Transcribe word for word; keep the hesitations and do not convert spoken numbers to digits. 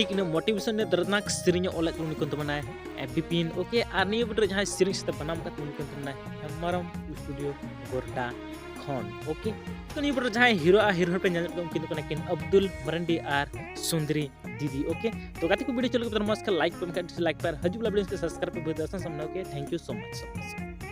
ᱴᱷᱤᱠ ᱤᱱᱟᱹ ᱢᱳᱴᱤᱵᱷᱮᱥᱚᱱ ᱨᱮ ᱫᱚᱨᱫᱽᱱᱟᱠ ᱥᱮᱨᱮᱧ ᱚᱞ ᱞᱮᱫ ᱩᱱᱤ ᱠᱚ ᱛᱟᱵᱚᱱᱟᱭ ᱵᱤᱯᱤᱱ, ᱳᱠᱮ᱾ ᱟᱨ ᱱᱤᱭᱟᱹ ᱵᱤᱴ ᱨᱮ ᱡᱟᱦᱟᱸᱭ ᱥᱮᱨᱮᱧ ᱥᱟᱶᱛᱮ ᱵᱟᱱᱟᱢ ᱠᱟᱛᱮ ᱩᱱᱤ ᱠᱚ ᱛᱟᱵᱚᱱᱟᱭ ᱦᱮᱢᱵᱨᱚᱢ ᱥᱴᱩᱰᱤᱭᱳ ᱜᱚᱨᱰᱟ ᱠᱷᱚᱱ, ᱳᱠᱮ᱾ ᱛᱚ ᱱᱤᱭᱟᱹ ᱵᱤᱴ ᱨᱮ ᱡᱟᱦᱟᱸᱭ ᱦᱤᱨᱳ ᱟᱨ ᱦᱤᱨᱳᱭᱤᱱ ᱯᱮ ᱧᱮᱞ ᱧᱟᱢ ᱠᱤᱱ ᱠᱟᱱᱟ ᱠᱤᱱ ᱟᱵᱫᱩᱞ ᱢᱟᱨᱟᱱᱰᱤ ᱟᱨ ᱥᱩᱱᱫᱨᱤ ᱫᱤᱫᱤ, ᱳᱠᱮ᱾ ᱛᱚ ᱜᱟᱛᱮ ᱠᱚ ᱵᱷᱤᱰᱤᱭᱳ ᱪᱮᱫ ᱞᱮᱠᱟ ᱯᱮ ᱢᱚᱡᱽ ᱠᱷᱟᱱ ᱞᱟᱭᱤᱠ ᱯᱮ, ᱢᱮᱱᱠᱷᱟᱱ ᱞᱟᱭᱤᱠ ᱯᱮ ᱟᱨ ᱦᱤᱡᱩᱜ ᱞᱟ ᱵᱷᱤᱰᱤᱭᱳ ᱥᱟᱵᱥᱠᱨᱟᱭᱤᱵ ᱯᱮ, ᱵᱷᱟᱹᱜᱤ ᱫᱟᱥᱟᱱ ᱥᱟᱢᱱᱟ, okay. Thank you so much, so much.